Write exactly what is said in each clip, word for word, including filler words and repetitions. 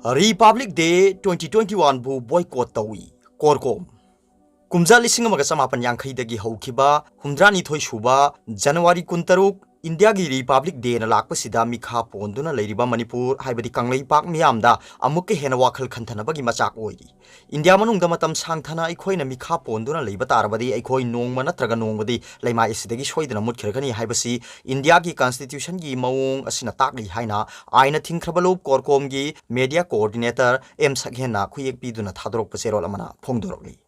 Republic Day twenty twenty-one ꯕꯨ boycott ꯇꯧꯏ꯫ CORCOM꯫ ꯀꯨꯝꯖꯥ ꯂꯤꯁꯤꯡ ꯑꯃꯒ ꯆꯃꯥꯄꯟ ꯌꯥꯡꯈꯩꯗꯒꯤ ꯍꯧꯈꯤꯕ ꯍꯨꯝꯗ꯭ꯔꯥꯅꯤꯊꯣꯏ ꯁꯨꯕ January ꯀꯨꯟꯇꯔꯨꯛ, ꯏꯟꯗꯤꯌꯥꯒꯤ Republic Day ꯅ ꯂꯥꯛꯄꯁꯤꯗ ꯃꯤꯈꯥ ꯄꯣꯟꯗꯨꯅ ꯂꯩꯔꯤꯕ ꯃꯅꯤꯄꯨꯔ ꯍꯥꯏꯕꯗꯤ ꯀꯪꯂꯩꯄꯥꯛ ꯃꯤꯌꯥꯝꯗ ꯑꯃꯨꯛꯀ ꯍꯦꯟꯅ ꯋꯥꯈꯜ ꯈꯟꯊꯅꯕꯒꯤ ꯃꯆꯥꯛ ꯑꯣꯏꯔꯤ꯫ ꯏꯟꯗꯤꯌꯥ ꯃꯅꯨꯡꯗ ꯃꯇꯝ ꯁꯥꯡꯊꯅ ꯑꯩꯈꯣꯏꯅ ꯃꯤꯈꯥ ꯄꯣꯟꯗꯨꯅ ꯂꯩꯕ ꯇꯥꯔꯕꯗꯤ ꯑꯩꯈꯣꯏ ꯅꯣꯡꯃ ꯅꯠꯇ꯭ꯔꯒ ꯅꯣꯡꯃꯗꯤ ꯂꯩꯃꯥꯏ ꯑꯁꯤꯗꯒꯤ ꯁꯣꯏꯗꯅ ꯃꯨꯠꯈ꯭ꯔꯒꯅꯤ ꯍꯥꯏꯕꯁꯤ ꯏꯟꯗꯤꯌꯥꯒꯤ Constitution ꯒꯤ ꯃꯑꯣꯡ ꯑꯁꯤꯅ ꯇꯥꯛꯂꯤ ꯍꯥꯏꯅ ꯑꯥꯏꯟꯅ ꯊꯤꯡꯈ꯭ꯔꯕ ꯂꯨꯞ CORCOM ꯒꯤ Media Coordinator ꯑꯦꯝ ꯁꯛꯍꯦꯟꯅ ꯈꯨꯌꯦꯛ ꯄꯤꯗꯨꯅ ꯊꯥꯗꯣꯔꯛꯄ ꯆꯦꯔꯣꯜ ꯑꯃꯅ ꯐꯣꯡꯗꯣꯔꯛꯂꯤ꯫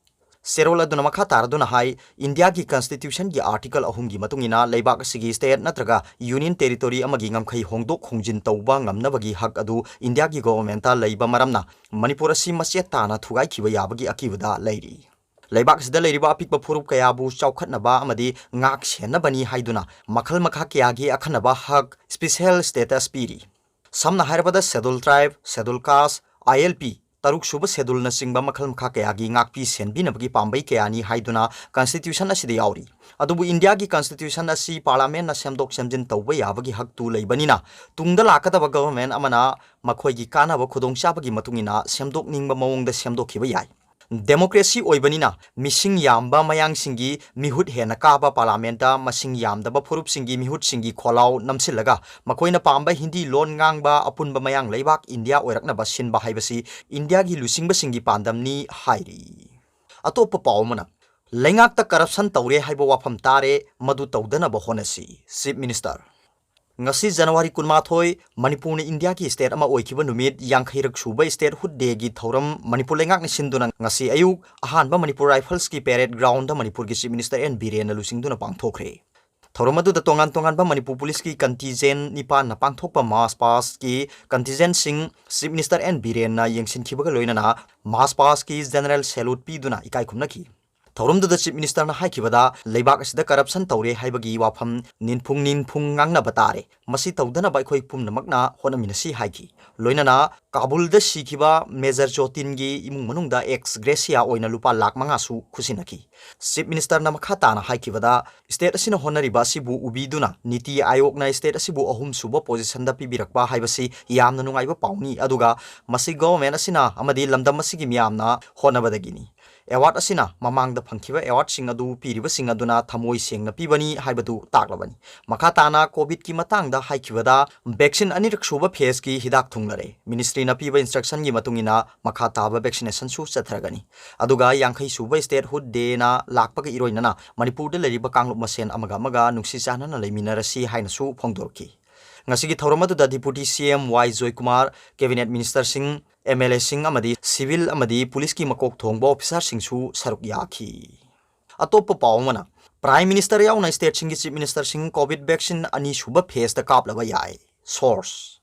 ꯆꯦꯔꯣꯜ ꯑꯗꯨꯅ ꯃꯈꯥ ꯇꯥꯔꯗꯨꯅ ꯍꯥꯏ, ꯏꯟꯗꯤꯌꯥꯒꯤ Constitution ꯒꯤ Article ꯑꯍꯨꯝꯒꯤ ꯃꯇꯨꯡ ꯏꯟꯅ ꯂꯩꯕꯥꯛ ꯑꯁꯤꯒꯤ state ꯅꯠꯇ꯭ꯔꯒ Union Territory ꯑꯃꯒꯤ ꯉꯝꯈꯩ ꯍꯣꯡꯗꯣꯛ ꯍꯣꯡꯖꯤꯟ ꯇꯧꯕ ꯉꯝꯅꯕꯒꯤ ꯍꯛ ꯑꯗꯨ ꯏꯟꯗꯤꯌꯥꯒꯤ government ꯇ ꯂꯩꯕ ꯃꯔꯝꯅ ꯃꯅꯤꯄꯨꯔ ꯑꯁꯤ ꯃꯆꯦꯠ ꯇꯥꯅ ꯊꯨꯒꯥꯏꯈꯤꯕ ꯌꯥꯕꯒꯤ ꯑꯀꯤꯕꯗ ꯂꯩꯔꯤ꯫ ꯂꯩꯕꯥꯛ ꯑꯁꯤꯗ ꯂꯩꯔꯤꯕ ꯑꯄꯤꯛꯄ ꯐꯨꯔꯨꯞ ꯀꯌꯥꯕꯨ ꯆꯥꯎꯈꯠꯅꯕ ꯑꯃꯗꯤ ꯉꯥꯛ ꯁꯦꯟꯅꯕꯅꯤ ꯍꯥꯏꯗꯨꯅ ꯃꯈꯜ ꯃꯈꯥ ꯀꯌꯥꯒꯤ ꯑꯈꯟꯅꯕ ꯍꯛ, special status ꯄꯤꯔꯤ꯫ ꯁꯝꯅ ꯍꯥꯏꯔꯕꯗ Scheduled Tribe, Scheduled Caste, I L P, ꯇꯔꯨꯛ ꯁꯨꯕ Schedule ꯅꯆꯤꯡꯕ ꯃꯈꯜ ꯃꯈꯥ ꯀꯌꯥꯒꯤ ꯉꯥꯛꯄꯤ ꯁꯦꯟꯕꯤꯅꯕꯒꯤ ꯄꯥꯝꯕꯩ ꯀꯌꯥꯅꯤ ꯍꯥꯏꯗꯨꯅ Constitution ꯑꯁꯤꯗ ꯌꯥꯎꯔꯤ꯫ ꯑꯗꯨꯕꯨ ꯏꯟꯗꯤꯌꯥꯒꯤ Constitution ꯑꯁꯤ Parliament ꯅ ꯁꯦꯝꯗꯣꯛ ꯁꯦꯝꯖꯤꯟ ꯇꯧꯕ ꯌꯥꯕꯒꯤ ꯍꯛꯇꯨ ꯂꯩꯕꯅꯤꯅ, ꯇꯨꯡꯗ ꯂꯥꯛꯀꯗꯕ government ꯑꯃꯅ ꯃꯈꯣꯏꯒꯤ ꯀꯥꯟꯅꯕ ꯈꯨꯗꯣꯡꯆꯥꯕꯒꯤ ꯃꯇꯨꯡ ꯏꯟꯅ ꯁꯦꯝꯗꯣꯛꯅꯤꯡꯕ ꯃꯑꯣꯡꯗ ꯁꯦꯝꯗꯣꯛꯈꯤꯕ ꯌꯥꯏ꯫ Democracy ꯑꯣꯏꯕꯅꯤꯅ ꯃꯤꯁꯤꯡ ꯌꯥꯝꯕ ꯃꯌꯥꯡꯁꯤꯡꯒꯤ ꯃꯤꯍꯨꯠ ꯍꯦꯟꯅ ꯀꯥꯕ Parliament ꯇ ꯃꯁꯤꯡ ꯌꯥꯝꯗꯕ ꯐꯨꯔꯨꯞꯁꯤꯡꯒꯤ ꯃꯤꯍꯨꯠꯁꯤꯡꯒꯤ ꯈꯣꯜꯂꯥꯎ ꯅꯝꯁꯤꯜꯂꯒ ꯃꯈꯣꯏꯅ ꯄꯥꯝꯕ ꯍꯤꯟꯗꯤ ꯂꯣꯟ ꯉꯥꯡꯕ ꯑꯄꯨꯟꯕ ꯃꯌꯥꯡ ꯂꯩꯕꯥꯛ ꯏꯟꯗꯤꯌꯥ ꯑꯣꯏꯔꯛꯅꯕ ꯁꯤꯟꯕ ꯍꯥꯏꯕꯁꯤ ꯏꯟꯗꯤꯌꯥꯒꯤ ꯂꯨꯆꯤꯡꯕꯁꯤꯡꯒꯤ ꯄꯥꯟꯗꯝꯅꯤ ꯍꯥꯏꯔꯤ꯫ ꯑꯇꯣꯞꯄ ꯄꯥꯎ ꯑꯃꯅ, ꯂꯩꯉꯥꯛꯇ corruption ꯇꯧꯔꯦ ꯍꯥꯏꯕ ꯋꯥꯐꯝ ꯇꯥꯔꯦ, ꯃꯗꯨ ꯇꯧꯗꯅꯕ ꯍꯣꯠꯅꯁꯤ, Chief Minister꯫ ꯉꯁꯤ January ꯀꯨꯟꯃꯥꯊꯣꯏ, ꯃꯅꯤꯄꯨꯔꯅ ꯏꯟꯗꯤꯌꯥꯒꯤ state ꯑꯃ ꯑꯣꯏꯈꯤꯕ ꯅꯨꯃꯤꯠ ꯌꯥꯡꯈꯩꯔꯛ ꯁꯨꯕ Statehood Day ꯒꯤ ꯊꯧꯔꯝ ꯃꯅꯤꯄꯨꯔ ꯂꯩꯉꯥꯛꯅ ꯁꯤꯟꯗꯨꯅ ꯉꯁꯤ ꯑꯌꯨꯛ ꯑꯍꯥꯟꯕ ꯃꯅꯤꯄꯨꯔ Rifles ꯀꯤ parade ground ꯗ ꯃꯅꯤꯄꯨꯔꯒꯤ Chief Minister ꯑꯦꯟ ꯕꯤꯔꯦꯟꯅ ꯂꯨꯆꯤꯡꯗꯨꯅ ꯄꯥꯡꯊꯣꯛꯈ꯭ꯔꯦ꯫ ꯊꯧꯔꯝ ꯑꯗꯨꯗ ꯇꯣꯉꯥꯟ ꯇꯣꯉꯥꯟꯕ ꯃꯅꯤꯄꯨꯔ ꯄꯨꯂꯤꯁꯀꯤ contingent ꯅꯤꯄꯥꯟꯅ ꯄꯥꯡꯊꯣꯛꯄ march past ꯀꯤ contingent ꯁꯤꯡ Chief Minister ꯑꯦꯟ ꯕꯤꯔꯦꯟꯅ ꯌꯦꯡꯁꯤꯟꯈꯤꯕꯒ ꯂꯣꯏꯅꯅ march past ꯀꯤ general salute ꯄꯤꯗꯨꯅ ꯏꯀꯥꯏ ꯈꯨꯝꯅꯈꯤ꯫ ꯊꯧꯔꯝꯗꯨꯗ Chief Ministerꯅ ꯍꯥꯏꯈꯤꯕꯗ, ꯂꯩꯕꯥꯛ ꯑꯁꯤꯗ corruption ꯇꯧꯔꯦ ꯍꯥꯏꯕꯒꯤ ꯋꯥꯐꯝ ꯅꯤꯟꯐꯨꯡ ꯅꯤꯟꯐꯨꯡ ꯉꯥꯡꯅꯕ ꯇꯥꯔꯦ꯫ ꯃꯁꯤ ꯇꯧꯗꯅꯕ ꯑꯩꯈꯣꯏ ꯄꯨꯝꯅꯃꯛꯅ ꯍꯣꯠꯅꯃꯤꯟꯅꯁꯤ ꯍꯥꯏꯈꯤ꯫ ꯂꯣꯏꯅꯅ ꯀꯥꯕꯨꯜꯗ ꯁꯤꯈꯤꯕ Major ꯖꯣꯇꯤꯟꯒꯤ ꯏꯃꯨꯡ ꯃꯅꯨꯡꯗ ex gratia ꯑꯣꯏꯅ ꯂꯨꯄꯥ ꯂꯥꯈ ꯃꯉꯥꯁꯨ ꯈꯨꯠꯁꯤꯟꯅꯈꯤ꯫ Chief Ministerꯅ ꯃꯈꯥ ꯇꯥꯅ ꯍꯥꯏꯈꯤꯕꯗ, state ꯑꯁꯤꯅ ꯍꯣꯠꯅꯔꯤꯕ ꯑꯁꯤꯕꯨ ꯎꯕꯤꯗꯨꯅ ꯅꯤꯇꯤ ꯑꯥꯌꯣꯒꯅ state ꯑꯁꯤꯕꯨ ꯑꯍꯨꯝꯁꯨꯕ positionꯗ ꯄꯤꯕꯤꯔꯛꯄ ꯍꯥꯏꯕꯁꯤ ꯌꯥꯝꯅ ꯅꯨꯡꯉꯥꯏꯕ ꯄꯥꯎꯅꯤ, ꯑꯗꯨꯒ ꯃꯁꯤ government ꯑꯁꯤꯅ ꯑꯃꯗꯤ ꯂꯝꯗꯝ ꯑꯁꯤꯒꯤ ꯃꯤꯌꯥꯝꯅ ꯍꯣꯠꯅꯕꯗꯒꯤꯅꯤ꯫ Award ꯑꯁꯤꯅ ꯃꯃꯥꯡꯗ ꯐꯪꯈꯤꯕ awardꯁꯤꯡ ꯑꯗꯨ ꯄꯤꯔꯤꯕꯁꯤꯡ ꯑꯗꯨꯅ ꯊꯃꯣꯏ ꯁꯦꯡꯅ ꯄꯤꯕꯅꯤ ꯍꯥꯏꯕꯗꯨ ꯇꯥꯛꯂꯕꯅꯤ꯫ ꯃꯈꯥ ꯇꯥꯅ COVIDꯀꯤ ꯃꯇꯥꯡꯗ ꯍꯥꯏꯈꯤꯕꯗ, vaccine ꯑꯅꯤꯔꯛ ꯁꯨꯕ phaseꯀꯤ ꯍꯤꯗꯥꯛ ꯊꯨꯡꯂꯔꯦ꯫ Ministryꯅ ꯄꯤꯕ instructionꯒꯤ ꯃꯇꯨꯡ ꯏꯟꯅ ꯃꯈꯥ ꯇꯥꯕ vaccinationꯁꯨ ꯆꯠꯊꯔꯒꯅꯤ꯫ ꯑꯗꯨꯒ ꯌꯥꯡꯈꯩ ꯁꯨꯕ Statehood Dayꯅ ꯂꯥꯛꯄꯒ ꯏꯔꯣꯏꯅꯅ ꯃꯅꯤꯄꯨꯔꯗ ꯂꯩꯔꯤꯕ ꯀꯥꯡꯂꯨꯞ ꯃꯁꯦꯟ ꯑꯃꯒ ꯑꯃꯒ ꯅꯨꯡꯁꯤ ꯆꯥꯟꯅꯅ ꯂꯩꯃꯤꯟꯅꯔꯁꯤ ꯍꯥꯏꯅꯁꯨ ꯐꯣꯡꯗꯣꯔꯛꯈꯤ꯫ ꯉꯁꯤꯒꯤ ꯊꯧꯔꯝ ꯑꯗꯨꯗ Deputy CM ꯋꯥꯏ ꯖꯣꯏꯀꯨꯃꯥꯔ, Cabinet Ministerꯁꯤꯡ, MLAꯁꯤꯡ ꯑꯃꯗꯤ civil ꯑꯃꯗꯤ policeꯀꯤ ꯃꯀꯣꯛ ꯊꯣꯡꯕ officerꯁꯤꯡꯁꯨ ꯁꯔꯨꯛ ꯌꯥꯈꯤ꯫ ꯑꯇꯣꯞꯄ ꯄꯥꯎ ꯑꯃꯅ, Prime Minister ꯌꯥꯎꯅ stateꯁꯤꯡꯒꯤ Chief Ministerꯁꯤꯡ COVID vaccine ꯑꯅꯤꯁꯨꯕ phaseꯇ ꯀꯥꯞꯂꯕ ꯌꯥꯏ꯫ Source: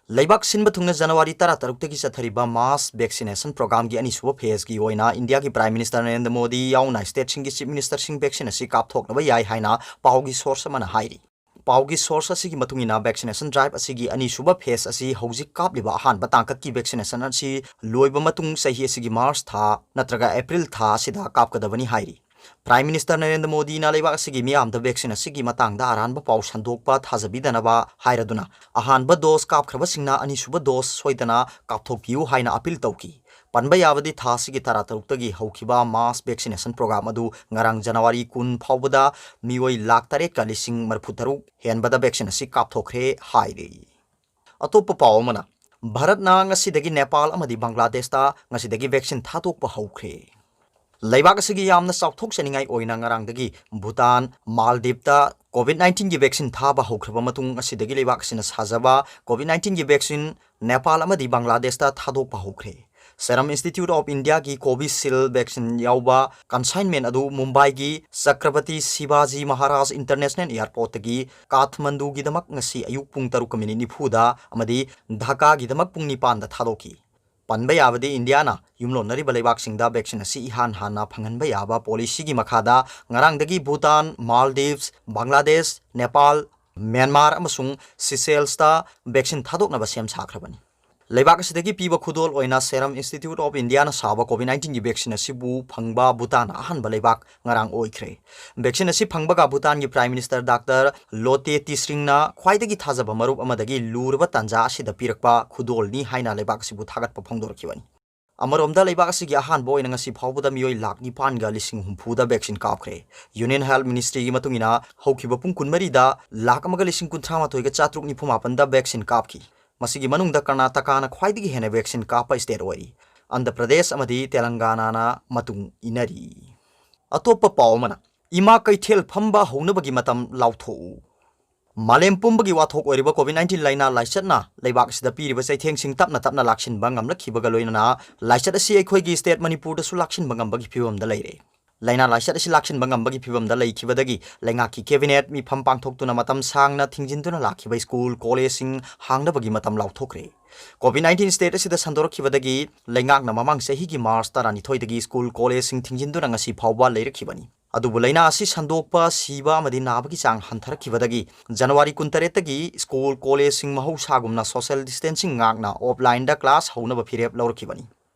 ꯂꯩꯕꯥꯛ ꯁꯤꯟꯕ ꯊꯨꯡꯅ January ꯇꯔꯥꯇꯔꯨꯛꯇꯒꯤ ꯆꯠꯊꯔꯤꯕ mass vaccination programꯒꯤ ꯑꯅꯤꯁꯨꯕ phaseꯀꯤ ꯑꯣꯏꯅ Indiaꯒꯤ Prime Minister ꯅꯔꯦꯟꯗ꯭ꯔ ꯃꯣꯗꯤ ꯌꯥꯎꯅ stateꯁꯤꯡꯒꯤ Chief Ministerꯁꯤꯡ vaccine ꯑꯁꯤ ꯀꯥꯞꯊꯣꯛꯂꯕ ꯌꯥꯏ ꯍꯥꯏꯅ ꯄꯥꯎꯒꯤ source ꯑꯃꯅ ꯍꯥꯏꯔꯤ꯫ ꯄꯥꯎꯒꯤ source ꯑꯁꯤꯒꯤ ꯃꯇꯨꯡ ꯏꯟꯅ, vaccination drive ꯑꯁꯤꯒꯤ ꯑꯅꯤꯁꯨꯕ phase ꯑꯁꯤ ꯍꯧꯖꯤꯛ ꯀꯥꯞꯂꯤꯕ ꯑꯍꯥꯟꯕ ꯇꯥꯡꯀꯛꯀꯤ vaccination ꯑꯁꯤ ꯂꯣꯏꯕ ꯃꯇꯨꯡ ꯆꯍꯤ ꯑꯁꯤꯒꯤ March ꯊꯥ ꯅꯠꯇ꯭ꯔꯒ April ꯊꯥ ꯑꯁꯤꯗ ꯀꯥꯞꯀꯗꯕꯅꯤ ꯍꯥꯏꯔꯤ꯫ Prime Minister ꯅꯔꯦꯟꯗ꯭ꯔ ꯃꯣꯗꯤꯅ ꯂꯩꯕꯥꯛ ꯑꯁꯤꯒꯤ ꯃꯤꯌꯥꯝꯗ vaccine ꯑꯁꯤꯒꯤ ꯃꯇꯥꯡꯗ ꯑꯔꯥꯟꯕ ꯄꯥꯎ ꯁꯟꯗꯣꯛꯄ ꯊꯥꯖꯕꯤꯗꯅꯕ ꯍꯥꯏꯔꯗꯨꯅ, ꯑꯍꯥꯟꯕ dose ꯀꯥꯞꯈ꯭ꯔꯕꯁꯤꯡꯅ ꯑꯅꯤꯁꯨꯕ dose ꯁꯣꯏꯗꯅ ꯀꯥꯞꯊꯣꯛꯄꯤꯌꯨ ꯍꯥꯏꯅ appeal ꯇꯧꯈꯤ꯫ ꯄꯟꯕ ꯌꯥꯕꯗꯤ, ꯊꯥ ꯑꯁꯤꯒꯤ ꯇꯔꯥꯇꯔꯨꯛꯇꯒꯤ ꯍꯧꯈꯤꯕ mass vaccination program ꯑꯗꯨ ꯉꯔꯥꯡ January ꯀꯨꯟ ꯐꯥꯎꯕꯗ ꯃꯤꯑꯣꯏ ꯂꯥꯈ ꯇꯔꯦꯠꯀ ꯂꯤꯁꯤꯡ ꯃꯔꯤꯐꯨꯇꯔꯨꯛ ꯍꯦꯟꯕꯗ vaccine ꯑꯁꯤ ꯀꯥꯞꯊꯣꯛꯈ꯭ꯔꯦ ꯍꯥꯏꯔꯤ꯫ ꯑꯇꯣꯞꯄ ꯄꯥꯎ ꯑꯃꯅ, ꯚꯥꯔꯠꯅ ꯉꯁꯤꯗꯒꯤ ꯅꯦꯄꯥꯜ ꯑꯃꯗꯤ ꯕꯪꯒ꯭ꯂꯥꯗꯦꯁꯇ ꯉꯁꯤꯗꯒꯤ vaccine ꯊꯥꯗꯣꯛꯄ ꯍꯧꯈ꯭ꯔꯦ꯫ ꯂꯩꯕꯥꯛ ꯑꯁꯤꯒꯤ ꯌꯥꯝꯅ ꯆꯥꯎꯊꯣꯛꯆꯅꯤꯡꯉꯥꯏ ꯑꯣꯏꯅ ꯉꯔꯥꯡꯗꯒꯤ ꯚꯨꯇꯥꯟ, ꯃꯥꯜꯗꯤꯞꯇ COVID nineteenꯒꯤ vaccine ꯊꯥꯕ ꯍꯧꯈ꯭ꯔꯕ ꯃꯇꯨꯡ, ꯉꯁꯤꯗꯒꯤ ꯂꯩꯕꯥꯛ ꯑꯁꯤꯅ ꯁꯥꯖꯕ COVID nineteenꯒꯤ vaccine ꯅꯦꯄꯥꯜ ꯑꯃꯗꯤ ꯕꯪꯒ꯭ꯂꯥꯗꯦꯁꯇ ꯊꯥꯗꯣꯛꯄ ꯍꯧꯈ꯭ꯔꯦ꯫ Serum Institute of Indiaꯒꯤ Covishield vaccine ꯌꯥꯎꯕ consignment ꯑꯗꯨ ꯃꯨꯝꯕꯥꯏꯒꯤ ꯆꯀ꯭ꯔꯄꯇꯤ ꯁꯤꯕꯥꯖꯤ ꯃꯍꯥꯔꯥꯖ International Airportꯇꯒꯤ ꯀꯥꯊꯃꯟꯗꯨꯒꯤꯗꯃꯛ ꯉꯁꯤ ꯑꯌꯨꯛ ꯄꯨꯡ ꯇꯔꯨꯛꯀ minute ꯅꯤꯐꯨꯗ ꯑꯃꯗꯤ ꯙꯥꯀꯥꯒꯤꯗꯃꯛ ꯄꯨꯡ ꯅꯤꯄꯥꯟꯗ ꯊꯥꯗꯣꯛꯈꯤ꯫ ꯄꯟꯕ ꯌꯥꯕꯗꯤ ꯏꯟꯗꯤꯌꯥꯅ ꯌꯨꯝꯂꯣꯟꯅꯔꯤꯕ ꯂꯩꯕꯥꯛꯁꯤꯡꯗ vaccine ꯑꯁꯤ ꯏꯍꯥꯟ ꯍꯥꯟꯅ ꯐꯪꯍꯟꯕ ꯌꯥꯕ policyꯒꯤ ꯃꯈꯥꯗ ꯉꯔꯥꯡꯗꯒꯤ ꯚꯨꯇꯥꯟ, ꯃꯥꯜꯗꯤꯚꯁ, ꯕꯪꯒ꯭ꯂꯥꯗꯦꯁ, ꯅꯦꯄꯥꯜ, ꯃ꯭ꯌꯥꯟꯃꯥꯔ ꯑꯃꯁꯨꯡ ꯁꯤꯁꯦꯜꯁꯇ vaccine ꯊꯥꯗꯣꯛꯅꯕ ꯁꯦꯝ ꯁꯥꯈ꯭ꯔꯕꯅꯤ꯫ ꯂꯩꯕꯥꯛ ꯑꯁꯤꯗꯒꯤ ꯄꯤꯕ ꯈꯨꯗꯣꯜ ꯑꯣꯏꯅ Serum Institute of Indiaꯅ ꯁꯥꯕ COVID nineteenꯒꯤ vaccine ꯑꯁꯤꯕꯨ ꯐꯪꯕ ꯚꯨꯇꯥꯟꯅ ꯑꯍꯥꯟꯕ ꯂꯩꯕꯥꯛ ꯉꯔꯥꯡ ꯑꯣꯏꯈ꯭ꯔꯦ꯫ Vaccine ꯑꯁꯤ ꯐꯪꯕꯒ ꯚꯨꯇꯥꯟꯒꯤ Prime Minister Doctor Lote Tshringꯅ ꯈ꯭ꯋꯥꯏꯗꯒꯤ ꯊꯥꯖꯕ ꯃꯔꯨꯞ ꯑꯃꯗꯒꯤ ꯂꯨꯔꯕ ꯇꯥꯟꯖꯥ ꯑꯁꯤꯗ ꯄꯤꯔꯛꯄ ꯈꯨꯗꯣꯜꯅꯤ ꯍꯥꯏꯅ ꯂꯩꯕꯥꯛ ꯑꯁꯤꯕꯨ ꯊꯥꯒꯠꯄ ꯐꯣꯡꯗꯣꯔꯛꯈꯤꯕꯅꯤ꯫ ꯑꯃꯔꯣꯝꯗ ꯂꯩꯕꯥꯛ ꯑꯁꯤꯒꯤ ꯑꯍꯥꯟꯕ ꯑꯣꯏꯅ ꯉꯁꯤ ꯐꯥꯎꯕꯗ ꯃꯤꯑꯣꯏ ꯂꯥꯈ ꯅꯤꯄꯥꯟꯒ ꯂꯤꯁꯤꯡ ꯍꯨꯝꯐꯨꯗ vaccine ꯀꯥꯞꯈ꯭ꯔꯦ꯫ Union Health Ministryꯒꯤ ꯃꯇꯨꯡ ꯏꯟꯅ ꯍꯧꯈꯤꯕ ꯄꯨꯡ ꯀꯨꯟꯃꯔꯤꯗ ꯂꯥꯈ ꯑꯃꯒ ꯂꯤꯁꯤꯡ ꯀꯨꯟꯊ꯭ꯔꯥ ꯃꯥꯊꯣꯏꯒ ꯆꯥꯇ꯭ꯔꯨꯛ ꯅꯤꯐꯨ ꯃꯥꯄꯟꯗ vaccine ꯀꯥꯞꯈꯤ꯫ ꯃꯁꯤꯒꯤ ꯃꯅꯨꯡꯗ ꯀꯔꯅꯥꯇꯀꯥꯅ ꯈ꯭ꯋꯥꯏꯗꯒꯤ ꯍꯦꯟꯅ vaccine ꯀꯥꯞꯄ state ꯑꯣꯏꯔꯤ꯫ ꯑꯟꯙ꯭ꯔ ꯄ꯭ꯔꯗꯦꯁ ꯑꯃꯗꯤ ꯇꯦꯂꯪꯒꯥꯅꯥꯅ ꯃꯇꯨꯡ ꯏꯟꯅꯔꯤ꯫ ꯑꯇꯣꯞꯄ ꯄꯥꯎ ꯑꯃꯅ, ꯏꯃꯥ ꯀꯩꯊꯦꯜ ꯐꯝꯕ ꯍꯧꯅꯕꯒꯤ ꯃꯇꯝ ꯂꯥꯎꯊꯣꯛꯎ꯫ ꯃꯥꯂꯦꯝ ꯄꯨꯝꯕꯒꯤ ꯋꯥꯊꯣꯛ ꯑꯣꯏꯔꯤꯕ COVID nineteen ꯂꯥꯏꯅꯥ ꯂꯥꯏꯆꯠꯅ ꯂꯩꯕꯥꯛ ꯑꯁꯤꯗ ꯄꯤꯔꯤꯕ ꯆꯩꯊꯦꯡꯁꯤꯡ ꯇꯞꯅ ꯇꯞꯅ ꯂꯥꯛꯁꯤꯟꯕ ꯉꯝꯂꯛꯈꯤꯕꯒ ꯂꯣꯏꯅꯅ ꯂꯥꯏꯆꯠ ꯑꯁꯤ ꯑꯩꯈꯣꯏꯒꯤ state ꯃꯅꯤꯄꯨꯔꯗꯁꯨ ꯂꯥꯛꯁꯤꯟꯕ ꯉꯝꯕꯒꯤ ꯐꯤꯕꯝꯗ ꯂꯩꯔꯦ꯫ ꯂꯥꯏꯅꯥ ꯂꯥꯏꯆꯠ ꯑꯁꯤ ꯂꯥꯛꯁꯤꯟꯕ ꯉꯝꯕꯒꯤ ꯐꯤꯕꯝꯗ ꯂꯩꯈꯤꯕꯗꯒꯤ ꯂꯩꯉꯥꯛꯀꯤ cabinet ꯃꯤꯐꯝ ꯄꯥꯡꯊꯣꯛꯇꯨꯅ ꯃꯇꯝ ꯁꯥꯡꯅ ꯊꯤꯡꯖꯤꯟꯗꯨꯅ ꯂꯥꯛꯈꯤꯕ school, collegeꯁꯤꯡ ꯍꯥꯡꯅꯕꯒꯤ ꯃꯇꯝ ꯂꯥꯎꯊꯣꯛꯈ꯭ꯔꯦ꯫ COVID nineteen state ꯑꯁꯤꯗ ꯁꯟꯗꯣꯔꯛꯈꯤꯕꯗꯒꯤ ꯂꯩꯉꯥꯛꯅ ꯃꯃꯥꯡ ꯆꯍꯤꯒꯤ March ꯇꯔꯥꯅꯤꯊꯣꯏꯗꯒꯤ school, collegeꯁꯤꯡ ꯊꯤꯡꯖꯤꯟꯗꯨꯅ ꯉꯁꯤ ꯐꯥꯎꯕ ꯂꯩꯔꯛꯈꯤꯕꯅꯤ꯫ ꯑꯗꯨꯕꯨ ꯂꯥꯏꯅꯥ ꯑꯁꯤ ꯁꯟꯗꯣꯛꯄ, ꯁꯤꯕ ꯑꯃꯗꯤ ꯅꯥꯕꯒꯤ ꯆꯥꯡ ꯍꯟꯊꯔꯛꯈꯤꯕꯗꯒꯤ January ꯀꯨꯟꯇꯔꯦꯠꯇꯒꯤ school, collegeꯁꯤꯡ ꯃꯍꯧꯁꯥꯒꯨꯝꯅ social distancing ꯉꯥꯛꯅ offlineꯗ class ꯍꯧꯅꯕ ꯐꯤꯔꯦꯞ ꯂꯧꯔꯛꯈꯤꯕꯅꯤ꯫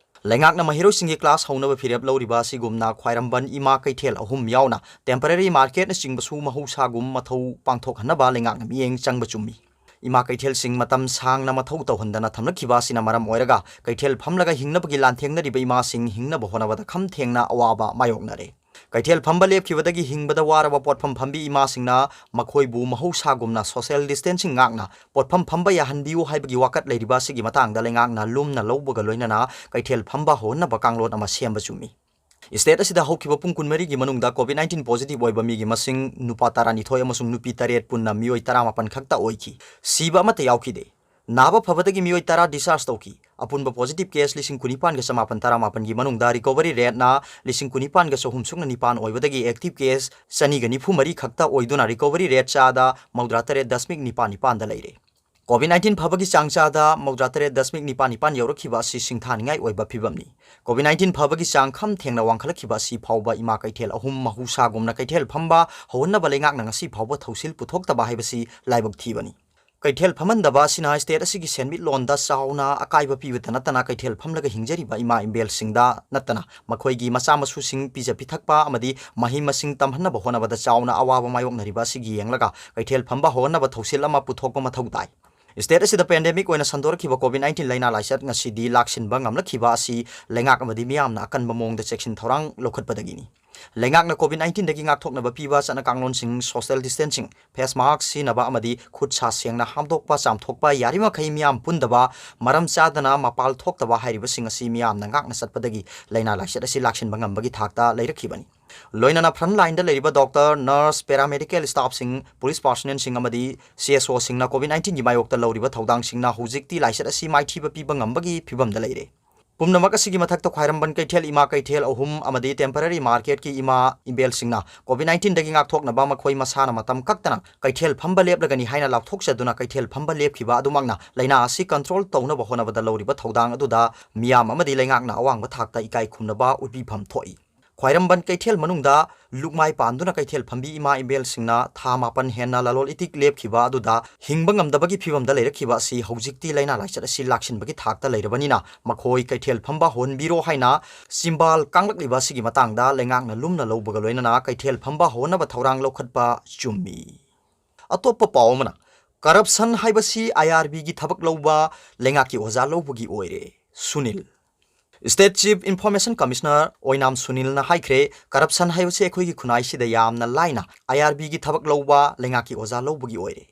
ꯂꯩꯉꯥꯛꯅ ꯃꯍꯩꯔꯣꯏꯁꯤꯡꯒꯤ class ꯍꯧꯅꯕ ꯐꯤꯔꯦꯞ ꯂꯧꯔꯤꯕ ꯑꯁꯤꯒꯨꯝꯅ ꯈ꯭ꯋꯥꯏꯔꯝꯕꯟ ꯏꯃꯥ ꯀꯩꯊꯦꯜ ꯑꯍꯨꯝ ꯌꯥꯎꯅ temporary marketꯅꯆꯤꯡꯕꯁꯨ ꯃꯍꯧꯁꯥꯒꯨꯝ ꯃꯊꯧ ꯄꯥꯡꯊꯣꯛꯍꯟꯅꯕ ꯂꯩꯉꯥꯛꯅ ꯃꯤꯠꯌꯦꯡ ꯆꯪꯕ ꯆꯨꯝꯃꯤ꯫ ꯏꯃꯥ ꯀꯩꯊꯦꯜꯁꯤꯡ ꯃꯇꯝ ꯁꯥꯡꯅ ꯃꯊꯧ ꯇꯧꯍꯟꯗꯅ ꯊꯝꯂꯛꯈꯤꯕ ꯑꯁꯤꯅ ꯃꯔꯝ ꯑꯣꯏꯔꯒ ꯀꯩꯊꯦꯜ ꯐꯝꯂꯒ ꯍꯤꯡꯅꯕꯒꯤ ꯂꯥꯟꯊꯦꯡꯅꯔꯤꯕ ꯏꯃꯥꯁꯤꯡ ꯍꯤꯡꯅꯕ ꯍꯣꯠꯅꯕꯗ ꯈꯝ ꯊꯦꯡꯅ ꯑꯋꯥꯕ ꯃꯥꯌꯣꯛꯅꯔꯦ꯫ ꯀꯩꯊꯦꯜ ꯐꯝꯕ ꯂꯦꯞꯈꯤꯕꯗꯒꯤ ꯍꯤꯡꯕꯗ ꯋꯥꯔꯕ ꯄꯣꯠꯐꯝ ꯐꯝꯕꯤ ꯏꯃꯥꯁꯤꯡꯅ ꯃꯈꯣꯏꯕꯨ ꯃꯍꯧꯁꯥꯒꯨꯝꯅ social distancing ꯉꯥꯛꯅ ꯄꯣꯠꯐꯝ ꯐꯝꯕ ꯌꯥꯍꯟꯕꯤꯌꯨ ꯍꯥꯏꯕꯒꯤ ꯋꯥꯀꯠ ꯂꯩꯔꯤꯕ ꯑꯁꯤꯒꯤ ꯃꯇꯥꯡꯗ ꯂꯩꯉꯥꯛꯅ ꯂꯨꯝꯅ ꯂꯧꯕꯒ ꯂꯣꯏꯅꯅ ꯀꯩꯊꯦꯜ ꯐꯝꯕ ꯍꯧꯍꯟꯅꯕ ꯀꯥꯡꯂꯣꯟ ꯑꯃ ꯁꯦꯝꯕ ꯆꯨꯝꯃꯤ꯫ State ꯑꯁꯤꯗ ꯍꯧꯈꯤꯕ ꯄꯨꯡ ꯀꯨꯟꯃꯔꯤꯒꯤ ꯃꯅꯨꯡꯗ COVID nineteen positive ꯑꯣꯏꯕ ꯃꯤꯒꯤ ꯃꯁꯤꯡ ꯅꯨꯄꯥ ꯇꯔꯥꯅꯤꯊꯣꯏ ꯑꯃꯁꯨꯡ ꯅꯨꯄꯤ ꯇꯔꯦꯠ ꯄꯨꯟꯅ ꯃꯤꯑꯣꯏ ꯇꯔꯥꯃꯥꯄꯟ ꯈꯛꯇ ꯑꯣꯏꯈꯤ꯫ ꯁꯤꯕ ꯑꯃꯠꯇ ꯌꯥꯎꯈꯤꯗꯦ꯫ ꯅꯥꯕ ꯐꯕꯗꯒꯤ ꯃꯤꯑꯣꯏ ꯇꯔꯥ discharge ꯇꯧꯈꯤ꯫ ꯑꯄꯨꯟꯕ positive case ꯂꯤꯁꯤꯡ ꯀꯨꯟꯅꯤꯄꯥꯟꯒ ꯆꯃꯥꯄꯟ ꯇꯔꯥꯃꯥꯄꯟꯒꯤ ꯃꯅꯨꯡꯗ recovery rateꯅ ꯂꯤꯁꯤꯡ ꯀꯨꯟꯅꯤꯄꯥꯟꯒ ꯆꯍꯨꯝ ꯁꯨꯞꯅ ꯅꯤꯄꯥꯟ ꯑꯣꯏꯕꯗꯒꯤ active case ꯆꯅꯤꯒ ꯅꯤꯐꯨ ꯃꯔꯤ ꯈꯛꯇ ꯑꯣꯏꯗꯨꯅ recovery rate ꯆꯥꯗ ꯃꯧꯗ꯭ꯔꯥ ꯇꯔꯦꯠ ꯗꯁꯃꯤꯛ ꯅꯤꯄꯥꯟ ꯅꯤꯄꯥꯟꯗ ꯂꯩꯔꯦ꯫ COVID nineteen ꯐꯕꯒꯤ ꯆꯥꯡ ꯆꯥꯗ ꯃꯧꯗ꯭ꯔꯥ ꯇꯔꯦꯠ ꯗꯁꯃꯤꯛ ꯅꯤꯄꯥꯟ ꯅꯤꯄꯥꯟ ꯌꯧꯔꯛꯈꯤꯕ ꯑꯁꯤ ꯁꯤꯡꯊꯥꯅꯤꯡꯉꯥꯏ ꯑꯣꯏꯕ ꯐꯤꯕꯝꯅꯤ꯫ COVID nineteen ꯐꯕꯒꯤ ꯆꯥꯡ ꯈꯝ ꯊꯦꯡꯅ ꯋꯥꯡꯈꯠꯂꯛꯈꯤꯕ ꯑꯁꯤ ꯐꯥꯎꯕ ꯏꯃꯥ ꯀꯩꯊꯦꯜ ꯑꯍꯨꯝ ꯃꯍꯧꯁꯥꯒꯨꯝꯅ ꯀꯩꯊꯦꯜ ꯐꯝꯕ ꯍꯧꯍꯟꯅꯕ ꯂꯩꯉꯥꯛꯅ ꯉꯁꯤ ꯐꯥꯎꯕ ꯊꯧꯁꯤꯜ ꯄꯨꯊꯣꯛꯇꯕ ꯍꯥꯏꯕꯁꯤ ꯂꯥꯏꯕꯛ ꯊꯤꯕꯅꯤ꯫ ꯀꯩꯊꯦꯜ ꯐꯝꯍꯟꯗꯕ ꯑꯁꯤꯅ state ꯑꯁꯤꯒꯤ ꯁꯦꯟꯃꯤꯠꯂꯣꯟꯗ ꯆꯥꯎꯅ ꯑꯀꯥꯏꯕ ꯄꯤꯕꯇ ꯅꯠꯇꯅ ꯀꯩꯊꯦꯜ ꯐꯝꯂꯒ ꯍꯤꯡꯖꯔꯤꯕ ꯏꯃꯥ ꯏꯕꯦꯜꯁꯤꯡꯗ ꯅꯠꯇꯅ ꯃꯈꯣꯏꯒꯤ ꯃꯆꯥ ꯃꯁꯨꯁꯤꯡ ꯄꯤꯖ ꯄꯤꯊꯛꯄ ꯑꯃꯗꯤ ꯃꯍꯩ ꯃꯁꯤꯡ ꯇꯝꯍꯟꯅꯕ ꯍꯣꯠꯅꯕꯗ ꯆꯥꯎꯅ ꯑꯋꯥꯕ ꯃꯥꯌꯣꯛꯅꯔꯤꯕ ꯑꯁꯤꯒꯤ ꯌꯦꯡꯂꯒ ꯀꯩꯊꯦꯜ ꯐꯝꯕ ꯍꯧꯍꯟꯅꯕ ꯊꯧꯁꯤꯜ ꯑꯃ ꯄꯨꯊꯣꯛꯄ ꯃꯊꯧ ꯇꯥꯏ꯫ State ꯑꯁꯤꯗ pandemic ꯑꯣꯏꯅ ꯁꯟꯗꯣꯔꯛꯈꯤꯕ COVID nineteen ꯂꯥꯏꯅꯥ ꯂꯥꯏꯆꯠ ꯉꯁꯤꯗꯤ ꯂꯥꯛꯁꯤꯟꯕ ꯉꯝꯂꯛꯈꯤꯕ ꯑꯁꯤ ꯂꯩꯉꯥꯛ ꯑꯃꯗꯤ ꯃꯤꯌꯥꯝꯅ ꯑꯀꯟꯕ ꯃꯑꯣꯡꯗ ꯆꯦꯛꯁꯤꯟ ꯊꯧꯔꯥꯡ ꯂꯧꯈꯠꯄꯗꯒꯤꯅꯤ꯫ ꯂꯩꯉꯥꯛꯅ COVID nineteenꯗꯒꯤ ꯉꯥꯛꯊꯣꯛꯅꯕ ꯄꯤꯕ ꯆꯠꯅ ꯀꯥꯡꯂꯣꯟꯁꯤꯡ, social distancing, face mask ꯁꯤꯖꯤꯟꯅꯕ ꯑꯃꯗꯤ ꯈꯨꯠ ꯁꯥ ꯁꯦꯡꯅ ꯍꯥꯝꯗꯣꯛꯄ, ꯆꯥꯝꯊꯣꯛꯄ, ꯌꯥꯔꯤꯃꯈꯩ ꯃꯤꯌꯥꯝ ꯄꯨꯟꯗꯕ, ꯃꯔꯝ ꯆꯥꯗꯅ ꯃꯄꯥꯜ ꯊꯣꯛꯇꯕ ꯍꯥꯏꯔꯤꯕꯁꯤꯡ ꯑꯁꯤ ꯃꯤꯌꯥꯝꯅ ꯉꯥꯛꯅ ꯆꯠꯄꯗꯒꯤ ꯂꯥꯏꯅꯥ ꯂꯥꯏꯆꯠ ꯑꯁꯤ ꯂꯥꯛꯁꯤꯟꯕ ꯉꯝꯕꯒꯤ ꯊꯥꯛꯇ ꯂꯩꯔꯛꯈꯤꯕꯅꯤ꯫ ꯂꯣꯏꯅꯅ front lineꯗ ꯂꯩꯔꯤꯕ doctor, nurse, paramedical staffꯁꯤꯡ, police personnelꯁꯤꯡ ꯑꯃꯗꯤ CSOꯁꯤꯡꯅ COVID nineteenꯒꯤ ꯃꯥꯌꯣꯛꯇ ꯂꯧꯔꯤꯕ ꯊꯧꯗꯥꯡꯁꯤꯡꯅ ꯍꯧꯖꯤꯛꯇꯤ ꯂꯥꯏꯆꯠ ꯑꯁꯤ ꯃꯥꯏꯊꯤꯕ ꯄꯤꯕ ꯉꯝꯕꯒꯤ ꯐꯤꯕꯝꯗ ꯂꯩꯔꯦ꯫ ꯄꯨꯝꯅꯃꯛ ꯑꯁꯤꯒꯤ ꯃꯊꯛꯇ ꯈ꯭ꯋꯥꯏꯔꯝꯕꯟ ꯀꯩꯊꯦꯜ, ꯏꯃꯥ ꯀꯩꯊꯦꯜ ꯑꯍꯨꯝ ꯑꯃꯗꯤ temporary marketꯀꯤ ꯏꯃꯥ ꯏꯕꯦꯜꯁꯤꯡꯅ COVID nineteenꯗꯒꯤ ꯉꯥꯛꯊꯣꯛꯅꯕ ꯃꯈꯣꯏ ꯃꯁꯥꯅ ꯃꯇꯝ ꯀꯛꯇꯅ ꯀꯩꯊꯦꯜ ꯐꯝꯕ ꯂꯦꯞꯂꯒꯅꯤ ꯍꯥꯏꯅ ꯂꯥꯎꯊꯣꯛꯆꯗꯨꯅ ꯀꯩꯊꯦꯜ ꯐꯝꯕ ꯂꯦꯞꯈꯤꯕ ꯑꯗꯨꯃꯛꯅ ꯂꯥꯏꯅꯥ ꯑꯁꯤ control ꯇꯧꯅꯕ ꯍꯣꯠꯅꯕꯗ ꯂꯧꯔꯤꯕ ꯊꯧꯗꯥꯡ ꯑꯗꯨꯗ ꯃꯤꯌꯥꯝ ꯑꯃꯗꯤ ꯂꯩꯉꯥꯛꯅ ꯑꯋꯥꯡꯕ ꯊꯥꯛꯇ ꯏꯀꯥꯏ ꯈꯨꯝꯅꯕ ꯎꯠꯄꯤꯐꯝ ꯊꯣꯛꯏ꯫ ꯈ꯭ꯋꯥꯏꯔꯝꯕꯟ ꯀꯩꯊꯦꯜ ꯃꯅꯨꯡꯗ ꯂꯨꯛꯃꯥꯏ ꯄꯥꯟꯗꯨꯅ ꯀꯩꯊꯦꯜ ꯐꯝꯕꯤ ꯏꯃꯥ ꯏꯕꯦꯜꯁꯤꯡꯅ ꯊꯥ ꯃꯥꯄꯟ ꯍꯦꯟꯅ ꯂꯂꯣꯜ ꯏꯇꯤꯛ ꯂꯦꯞꯈꯤꯕ ꯑꯗꯨꯗ ꯍꯤꯡꯕ ꯉꯝꯗꯕꯒꯤ ꯐꯤꯕꯝꯗ ꯂꯩꯔꯛꯈꯤꯕ ꯑꯁꯤ ꯍꯧꯖꯤꯛꯇꯤ ꯂꯥꯏꯅꯥ ꯂꯥꯏꯆꯠ ꯑꯁꯤ ꯂꯥꯛꯁꯤꯟꯕꯒꯤ ꯊꯥꯛꯇ ꯂꯩꯔꯕꯅꯤꯅ ꯃꯈꯣꯏ ꯀꯩꯊꯦꯜ ꯐꯝꯕ ꯍꯧꯍꯟꯕꯤꯔꯣ ꯍꯥꯏꯅ ꯆꯤꯝꯕꯥꯜ ꯀꯥꯡꯂꯛꯂꯤꯕ ꯑꯁꯤꯒꯤ ꯃꯇꯥꯡꯗ ꯂꯩꯉꯥꯛꯅ ꯂꯨꯝꯅ ꯂꯧꯕꯒ ꯂꯣꯏꯅꯅ ꯀꯩꯊꯦꯜ ꯐꯝꯕ ꯍꯧꯍꯟꯅꯕ ꯊꯧꯔꯥꯡ ꯂꯧꯈꯠꯄ ꯆꯨꯝꯃꯤ꯫ ꯑꯇꯣꯞꯄ ꯄꯥꯎ ꯑꯃꯅ, corruption ꯍꯥꯏꯕꯁꯤ IRBꯒꯤ ꯊꯕꯛ ꯂꯧꯕ ꯂꯩꯉꯥꯛꯀꯤ ꯑꯣꯖꯥ ꯂꯧꯕꯒꯤ ꯑꯣꯏꯔꯦ, Sunil. State Chief Information Commissioner ꯑꯣꯏꯅꯥꯝ ꯁꯨꯅꯤꯜꯅ ꯍꯥꯏꯈ꯭ꯔꯦ, corruption ꯍꯥꯏꯕꯁꯤ ꯑꯩꯈꯣꯏꯒꯤ ꯈꯨꯟꯅꯥꯏꯁꯤꯗ ꯌꯥꯝꯅ ꯂꯥꯏꯅ IRBꯒꯤ ꯊꯕꯛ ꯂꯧꯕ ꯂꯩꯉꯥꯛꯀꯤ ꯑꯣꯖꯥ ꯂꯧꯕꯒꯤ ꯑꯣꯏꯔꯦ꯫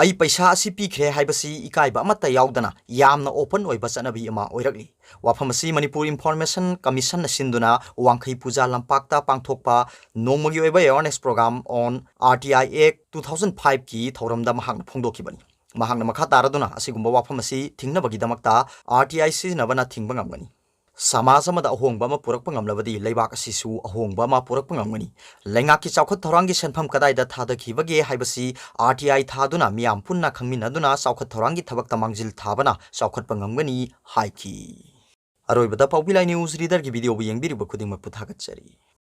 ꯑꯩ ꯄꯩꯁꯥ ꯑꯁꯤ ꯄꯤꯈ꯭ꯔꯦ ꯍꯥꯏꯕꯁꯤ ꯏꯀꯥꯏꯕ ꯑꯃꯠꯇ ꯌꯥꯎꯗꯅ ꯌꯥꯝꯅ open ꯑꯣꯏꯕ ꯆꯠꯅꯕꯤ ꯑꯃ ꯑꯣꯏꯔꯛꯂꯤ꯫ ꯋꯥꯐꯝ ꯑꯁꯤ Manipur Information Commissionꯅ ꯁꯤꯟꯗꯨꯅ ꯋꯥꯡꯈꯩ ꯄꯨꯖꯥ ꯂꯝꯄꯥꯛꯇ ꯄꯥꯡꯊꯣꯛꯄ ꯅꯣꯡꯃꯒꯤ ꯑꯣꯏꯕ awareness program on RTI Act two thousand fiveꯀꯤ ꯊꯧꯔꯝꯗ ꯃꯍꯥꯛꯅ ꯐꯣꯡꯗꯣꯛꯈꯤꯕꯅꯤ꯫ ꯃꯍꯥꯛꯅ ꯃꯈꯥ ꯇꯥꯔꯗꯨꯅ ꯑꯁꯤꯒꯨꯝꯕ ꯋꯥꯐꯝ ꯑꯁꯤ ꯊꯤꯡꯅꯕꯒꯤꯗꯃꯛꯇ RTI ꯁꯤꯖꯤꯟꯅꯕꯅ ꯊꯤꯡꯕ ꯉꯝꯒꯅꯤ꯫ ꯁꯃꯥꯖ ꯑꯃꯗ ꯑꯍꯣꯡꯕ ꯑꯃ ꯄꯨꯔꯛꯄ ꯉꯝꯂꯕꯗꯤ ꯂꯩꯕꯥꯛ ꯑꯁꯤꯁꯨ ꯑꯍꯣꯡꯕ ꯑꯃ ꯄꯨꯔꯛꯄ ꯉꯝꯒꯅꯤ꯫ ꯂꯩꯉꯥꯛꯀꯤ ꯆꯥꯎꯈꯠ ꯊꯧꯔꯥꯡꯒꯤ ꯁꯦꯟꯐꯝ ꯀꯗꯥꯏꯗ ꯊꯥꯗꯈꯤꯕꯒꯦ ꯍꯥꯏꯕꯁꯤ ꯑꯥꯔ ꯇꯤ ꯑꯥꯏ ꯊꯥꯗꯨꯅ ꯃꯤꯌꯥꯝ ꯄꯨꯟꯅ ꯈꯪꯃꯤꯟꯅꯗꯨꯅ ꯆꯥꯎꯈꯠ ꯊꯧꯔꯥꯡꯒꯤ ꯊꯕꯛꯇ ꯃꯥꯡꯖꯤꯜ ꯊꯥꯕꯅ ꯆꯥꯎꯈꯠꯄ ꯉꯝꯒꯅꯤ ꯍꯥꯏꯈꯤ꯫ ꯑꯔꯣꯏꯕꯗ ꯄꯥꯎꯕꯤ ꯂꯥꯏ ꯅ꯭ꯌꯨꯁ ꯔꯤꯗꯔꯒꯤ ꯚꯤꯗꯤꯑꯣꯕꯨ ꯌꯦꯡꯕꯤꯔꯤꯕ ꯈꯨꯗꯤꯡꯃꯛꯄꯨ ꯊꯥꯒꯠꯆꯔꯤ꯫